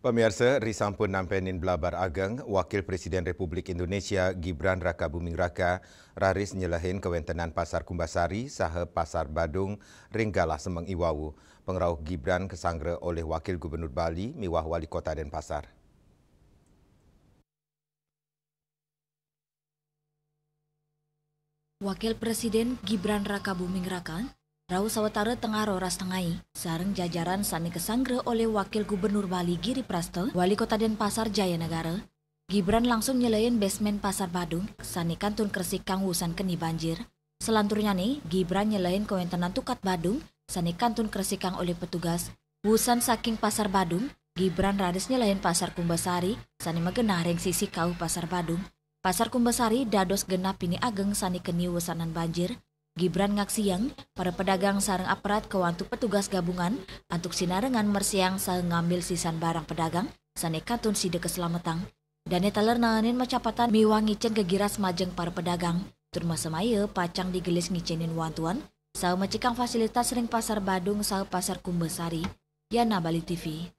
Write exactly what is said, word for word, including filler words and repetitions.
Pamiarsa, ri sampun nampenin blabar ageng, Wakil Presiden Republik Indonesia Gibran Raka Buming Raka raris nyelehin kawentenan Pasar Kumbasari saha Pasar Badung ring galah semeng iwau. Pangrauh Gibran kasanggra olih Wakil Gubernur Bali miwah Wali Kota Denpasar. Wakil Presiden Gibran Raka Buming Raka rauh sawatara tengah roras tengai sareng jajaran sane kasanggra olih Wakil Gubernur Bali Giri Prasta, Wali Kota Denpasar Jaya Negara. Gibran langsung nyelehin basement Pasar Badung sane kantun kresikang wusan keni banjir. Selanturnyane, Gibran nyelehin kawentenan tukat Badung sane kantun kresikang olih petugas. Wusan saking Pasar Badung, Gibran raris nyelehin Pasar Kumbasari sane magenah ring sisi kauh Pasar Badung. Pasar Kumbasari dados genah pinih ageng sane keni wusanan banjir. Gibran ngaksiang, para pedagang sareng aparat kawantu petugas gabungan antuk sinarengan mersihang saha ngambil sisan barang pedagang sane kantun sida kaslametang. Dane taler naenin macapatan miwah ngicen gegiras majeng para pedagang, tur masemaya pacang digelis ngicenin wantuan saha macikang fasilitas ring Pasar Badung saha Pasar Kumbasari. Yana, Bali T V.